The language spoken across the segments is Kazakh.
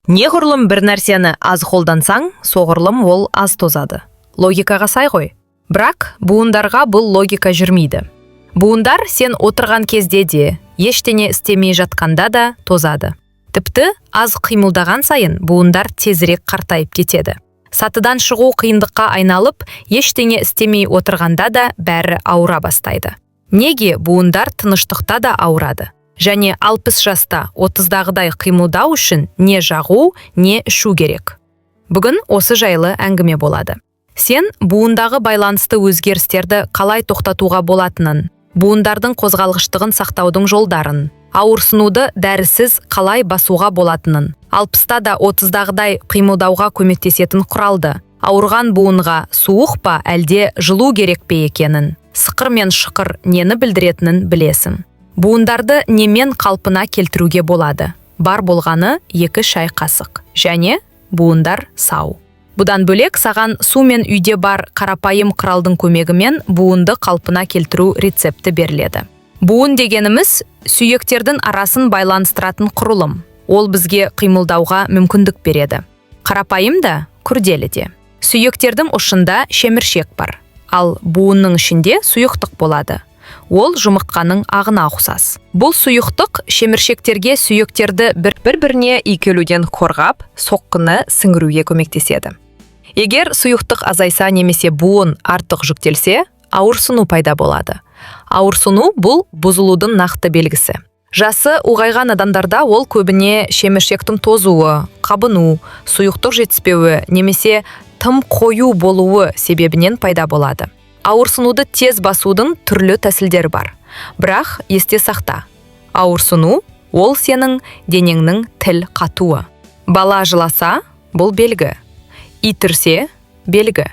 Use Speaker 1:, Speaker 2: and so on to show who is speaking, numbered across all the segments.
Speaker 1: Неғұрлым бір нәрсені аз қолдансаң, соғұрлым ол аз тозады. Логикаға сай ғой. Бірақ буындарға бұл логика жүрмейді. Буындар сен отырған кезде де, ештеңе істемей жатқанда да тозады. Тіпті аз қимылдаған сайын буындар тезірек қартайып кетеді. Сатыдан шығу қиындыққа айналып, ештеңе істемей отырғанда да бәрі ауыра бастайды. Неге буындар тыныштықта да ауырады? Және 60 жаста 30-дағыдай қимылдау үшін не жағу, не ішу керек? Бүгін осы жайлы әңгіме болады. Сен буындағы байланысты өзгерістерді қалай тоқтатуға болатынын, буындардың қозғалғыштығын сақтаудың жолдарын, ауырсынуды дәрісіз қалай басуға болатынын, 60-та да 30-дағыдай қимылдауға көмектесетін құралды, ауырған буынға суық па, әлде жылу керек пе екенін, сықыр мен шықыр нені білдіретінін білесің. Буындарды немен қалпына келтіруге болады? Бар болғаны 2 шай қасық. Және буындар сау. Бұдан бөлек, саған су мен үйде бар қарапайым құралдың көмегімен буынды қалпына келтіру рецепті беріледі. Буын дегеніміз – сүйектердің арасын байланыстыратын құрылым. Ол бізге қимылдауға мүмкіндік береді. Қарапайым да, күрделі де. Сүйектердің ұшында шеміршек бар, ал буынның ішінде сұйықтық болады. Ол жұмыртқаның ағына ұқсас. Бұл сұйықтық шеміршектерге сүйектерді бір-біріне үйкелуден қорғап, соққыны сіңіруге көмектеседі. Егер сұйықтық азайса немесе буын артық жүктелсе, ауырсыну пайда болады. Ауырсыну – бұл бұзылудың нақты белгісі. Жасы ұлғайған адамдарда ол көбіне шеміршектің тозуы, қабыну, сұйықтық жетіспеуі немесе тым қою болуы себебінен пайда болады. Ауырсынуды тез басудың түрлі тәсілдері бар. Бірақ есте сақта: ауырсыну – ол сенің денеңнің тіл қатуы. Бала жыласа – бұл белгі, ит үрсе – белгі.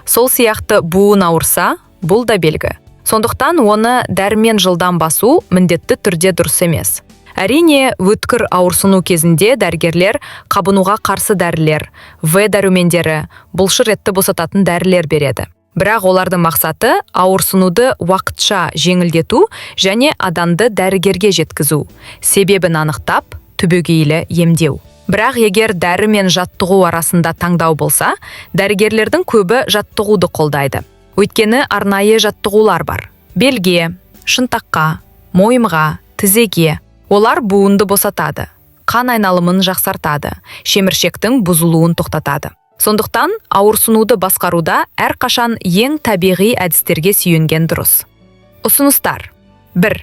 Speaker 1: Сол сияқты буын ауырса – бұл да белгі. Сондықтан оны дәрімен жылдам басу міндетті түрде дұрыс емес. Әрине, өткір ауырсыну кезінде дәрігерлер қабынуға қарсы дәрілер, В дәрумендері, бұлшық етті босататын дәрілер береді. Бірақ олардың мақсаты – ауырсынуды уақытша жеңілдету және адамды дәрігерге жеткізу, себебін анықтап, түбегейлі емдеу. Бірақ егер дәрі мен жаттығу арасында таңдау болса, дәрігерлердің көбі жаттығуды қолдайды. Өйткені арнайы жаттығулар бар. Белге, шынтаққа, мойынға, тізеге. Олар буынды босатады, қан айналымын жақсартады, шеміршектің бұзылуын тоқтатады. Сондықтан ауырсынуды басқаруда әрқашан ең табиғи әдістерге сүйенген дұрыс. Ұсыныстар. 1.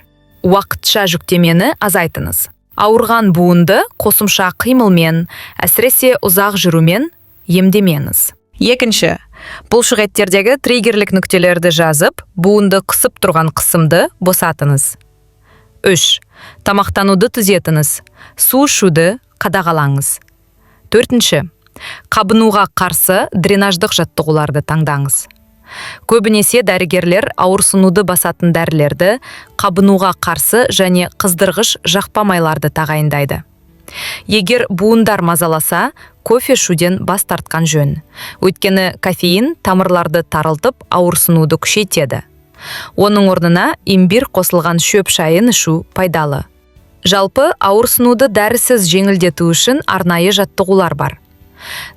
Speaker 1: Уақытша жүктемені азайтыңыз. Ауырған буынды қосымша қимылмен, әсіресе ұзақ жүрумен емдемеңіз.
Speaker 2: Екінші, бұлшық еттердегі триггерлік нүктелерді жазып, буынды қысып тұрған қысымды босатыңыз. Үш, тамақтануды түзетіңіз, су ішуді қадағалаңыз. Төртінші, қабынуға қарсы дренаждық жаттығуларды таңдаңыз. Көбінесе дәрігерлер ауырсынуды басатын дәрілерді, қабынуға қарсы және қыздырғыш жақпа майларды тағайындайды. Егер буындар мазаласа, кофе ішуден бас тартқан жөн. Өйткені кофеин тамырларды тарылтып, ауырсынуды күшейтеді. Оның орнына имбирь қосылған шөп шайын ішу пайдалы. Жалпы, ауырсынуды дәрісіз жеңілдету үшін арнайы жаттығулар бар.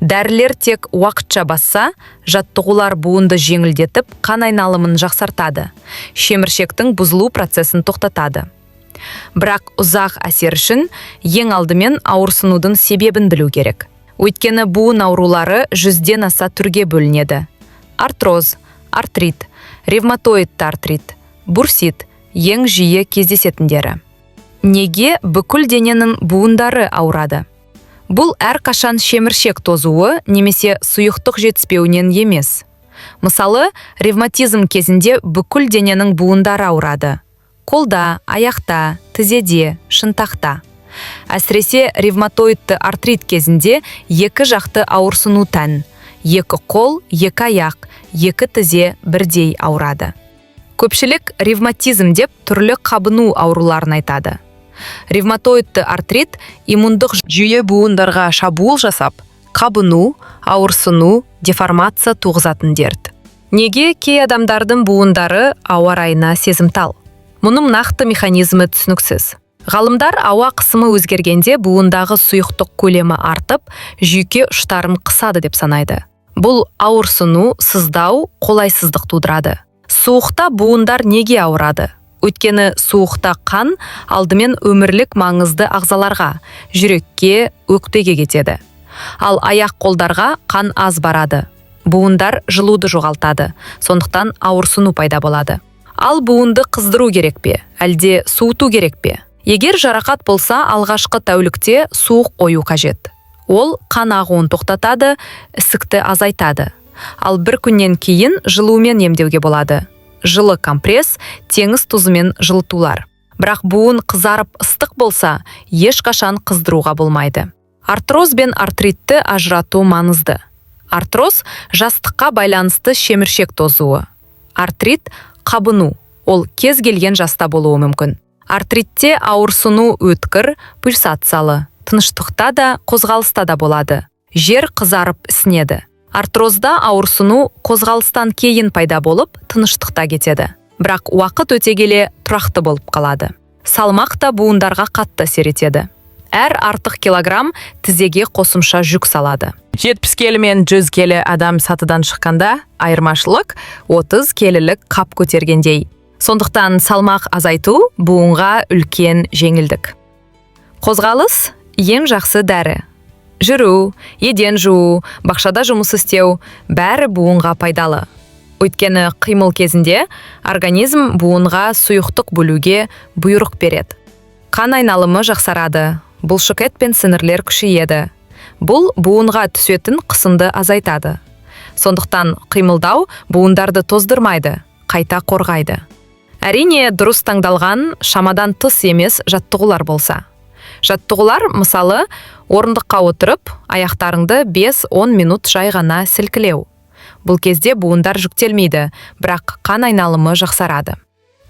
Speaker 2: Дәрілер тек уақытша басса, жаттығулар буынды жеңілдетіп, қан айналымын жақсартады, шеміршектің бұзылу процесін тоқтатады. Бірақ ұзақ әсер үшін ең алдымен ауырсынудың себебін білу керек. Өйткені буын аурулары 100-ден аса түрге бөлінеді. Артроз, артрит, ревматоидты артрит, бурсит – ең жиі кездесетіндері. Неге бүкіл дененің буындары ауырады? Бұл әрқашан шеміршек тозуы немесе сұйықтық жетіспеуінен емес. Мысалы, ревматизм кезінде бүкіл дененің буындары ауырады: қолда, аяқта, тізеде, шынтақта. Әсіресе ревматоидты артрит кезінде екі жақты ауырсыну тән: екі қол, екі аяқ, екі тізе бірдей ауырады. Көпшілік ревматизм деп түрлі қабыну ауруларын айтады. Ревматоидты артрит – иммундық жүйе буындарға шабуыл жасап, қабыну, ауырсыну, деформация туғызатын дерт. Неге кей адамдардың буындары ауа райына сезімтал? Мұның нақты механизмі түсініксіз. Ғалымдар ауа қысымы өзгергенде буындағы сұйықтық көлемі артып, жүйке ұштарын қысады деп санайды. Бұл ауырсыну, сыздау, қолайсыздық тудырады. Суықта буындар неге ауырады? Өйткені суықта қан алдымен өмірлік маңызды ағзаларға, жүрекке, өкпеге кетеді. Ал аяқ қолдарға қан аз барады. Буындар жылуды жоғалтады, сондықтан ауырсыну пайда болады. Ал буынды қыздыру керек пе, әлде суыту керек пе? Егер жарақат болса, алғашқы тәулікте суық қою қажет. Ол қан ағуын тоқтатады, ісікті азайтады. Ал бір күннен кейін жылумен емдеуге болады. Жылы компресс, теңіз тұзымен жылытулар. Бірақ буын қызарып ыстық болса, ешқашан қыздыруға болмайды. Артроз бен артритті ажырату маңызды. Артроз – жастыққа байланысты шеміршек тозуы. Артрит – қабыну, ол кез келген жаста болуы мүмкін. Артритте ауырсыну өткір, пульсациялы, тыныштықта да, қозғалыста да болады. Жер қызарып ісінеді. Артрозда ауырсыну қозғалыстан кейін пайда болып, тыныштықта кетеді. Бірақ уақыт өте келе тұрақты болып қалады. Салмақ та буындарға қатты әсер етеді. Әр артық килограмм тізеге қосымша жүк салады.
Speaker 1: 70 келі мен 100 келі адам сатыдан шыққанда айырмашылық 30 келілік қап көтергендей. Сондықтан салмақ азайту буынға үлкен жеңілдік. Қозғалыс – ең жақсы дәрі. Жүру, еден жуу, бақшада жұмыс істеу – бәрі буынға пайдалы. Өйткені қимыл кезінде организм буынға сұйықтық бөлуге бұйрық береді. Қан айналымы жақсарады, бұлшықет пен сіңірлер күшейеді. Бұл буынға түсетін қысымды азайтады. Сондықтан қимылдау буындарды тоздырмайды, қайта қорғайды. Әрине, дұрыс таңдалған, шамадан тыс емес жаттығулар болса. Жаттығулар, мысалы, орындыққа отырып, аяқтарыңды 5-10 минут жай ғана сілкілеу. Бұл кезде буындар жүктелмейді, бірақ қан айналымы жақсарады.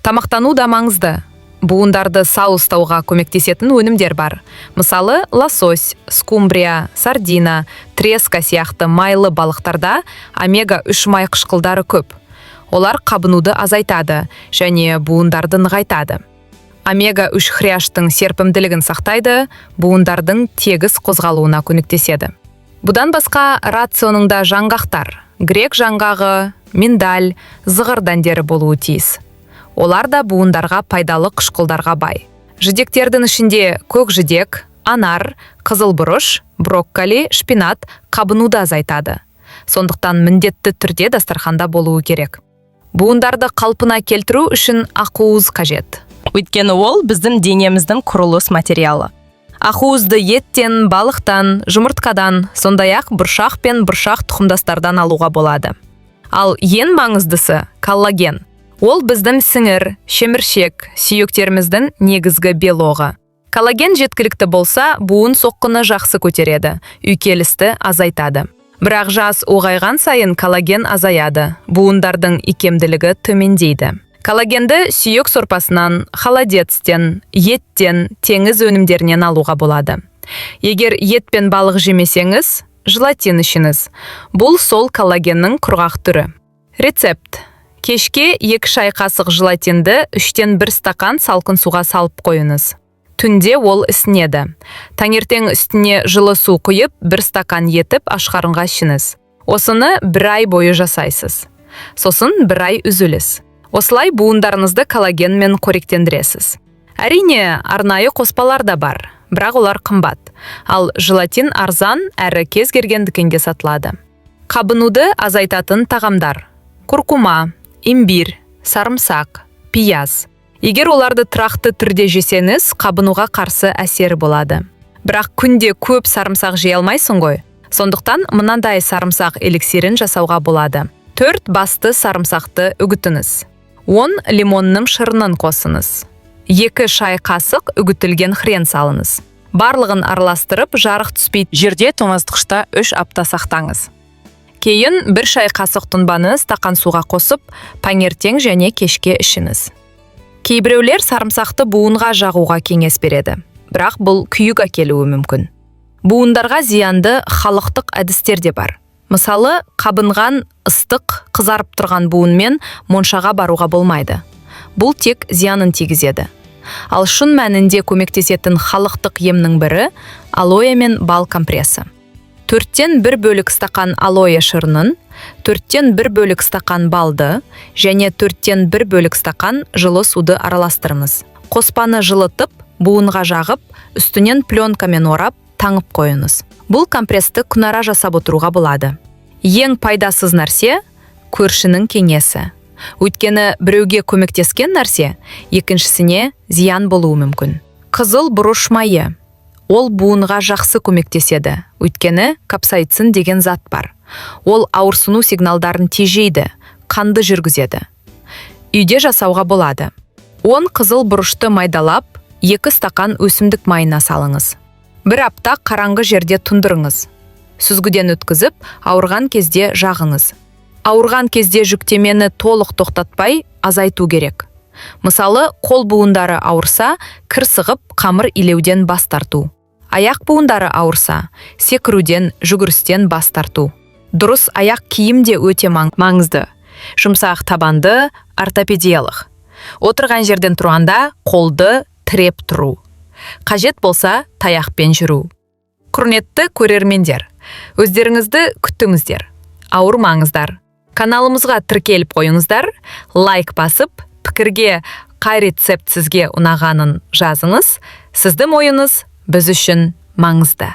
Speaker 1: Тамақтану да маңызды. Буындарды сау ұстауға көмектесетін өнімдер бар. Мысалы, лосось, скумбрия, сардина, треска сияқты майлы балықтарда омега-3 май қышқылдары көп. Олар қабынуды азайтады және буындарды нығайтады. Омега-3 хряштың серпімділігін сақтайды, буындардың тегіс қозғалуына көмектеседі. Бұдан басқа рационыңда жаңғақтар, грек жаңғағы, миндаль, зығыр дәндері болуы тиіс. Олар да буындарға пайдалы қышқылдарға бай. Жидектердің ішінде көк жидек, анар, қызыл бұрыш, брокколи, шпинат қабынуды азайтады. Сондықтан міндетті түрде дастарханда болуы керек. Буындарды қалпына келтіру үшін ақуыз қажет.
Speaker 3: Өйткені ол біздің денеміздің құрылыс материалы.
Speaker 2: Ақуызды еттен, балықтан, жұмыртқадан, сондай-ақ бұршақ пен бұршақ тұқымдастардан алуға болады. Ал ең маңыздысы – коллаген. Ол біздің сіңір, шеміршек, сүйектеріміздің негізгі белогы. Коллаген жеткілікті болса, буын соққыны жақсы көтереді, үйкелісті азайтады. Бірақ жас ұлғайған сайын коллаген азаяды, буындардың икемділігі төмендейді. Коллагенді сүйек сорпасынан, холодецтен, еттен, теңіз өнімдерінен алуға болады. Егер ет пен балық жемесеңіз, желатин ішіңіз. Бұл сол коллагеннің құрғақ түрі. Рецепт. Кешке 2 шай қасық желатинді 1/3 стақан салқын суға салып қойыңыз. Түнде ол ісінеді. Таңертең үстіне жылы су құйып, 1 стақан етіп ашқарынға ішіңіз. Осыны бір ай бойы жасайсыз. Сосын бір ай үзіліс. Осылай буындарыңызды коллагенмен қоректендіресіз. Әрине, арнайы қоспалар да бар, бірақ олар қымбат. Ал желатин арзан әрі кез келген дүкенде сатылады. Қабынуды азайтатын тағамдар: куркума, имбирь, сарымсақ, пияз. Егер оларды тұрақты түрде жесеңіз, қабынуға қарсы әсері болады. Бірақ күнде көп сарымсақ жей алмайсың ғой. Сондықтан мынандай сарымсақ эликсирін жасауға болады. 4 басты сарымсақты үгітіңіз. 10 лимонның шырынын қосыңыз. 2 шай қасық үгітілген хрен салыңыз. Барлығын араластырып, жарық түспей
Speaker 3: жерде тоңазытқышта 3 апта сақтаңыз.
Speaker 2: Кейін 1 шай қасық тұнбаны стақан суға қосып, таңертең және кешке ішіңіз. Кейбіреулер сарымсақты буынға жағуға кеңес береді, бірақ бұл күйік әкелуі мүмкін. Буындарға зиянды халықтық әдістер де бар. Мысалы, қабынған, ыстық, қызарып тұрған буынмен моншаға баруға болмайды. Бұл тек зиянын тигізеді. Ал шын мәнінде көмектесетін халықтық емнің бірі – алоэ мен бал компресі. Төрттен бір бөлік стақан алоэ шырынын, төрттен бір бөлік стақан балды және төрттен бір бөлік стақан жылы суды араластырыңыз. Қоспаны жылытып, буынға жағып, үстінен пленкамен орап, таңып қойыңыз. Бұл компресті күнара жасап отыруға болады. Ең пайдасыз нәрсе – көршінің кеңесі. Өйткені біреуге көмектескен нәрсе екіншісіне зиян болуы мүмкін. Қызыл бұрыш майы. Ол буынға жақсы көмектеседі, өйткені капсаицин деген зат бар. Ол ауырсыну сигналдарын тежейді, қанды жүргізеді. Үйде жасауға болады. 10 қызыл бұрышты майдалап, 2 стақан өсімдік майына салыңыз. Бір апта қараңғы жерде тұндырыңыз. Сүзгіден өткізіп, ауырған кезде жағыңыз. Ауырған кезде жүктемені толық тоқтатпай, азайту керек. Мысалы, қол буындары ауырса, кір сығып, қамыр илеуден бас тарту. Аяқ буындары ауырса, секіруден, жүгірістен бас тарту. Дұрыс аяқ киім де өте маңызды. Жұмсақ табанды, ортопедиялық. Отырған жерден тұрғанда қолды тіреп тұру. Қажет болса, таяқпен жүру. Құрметті көрермендер, өздеріңізді күтіңіздер. Ауырмаңыздар. Каналымызға тіркеліп қойыңыздар, лайк басып, пікірге қай рецепт сізге ұнағанын жазыңыз. Сіздің ойыңыз біз үшін маңызды.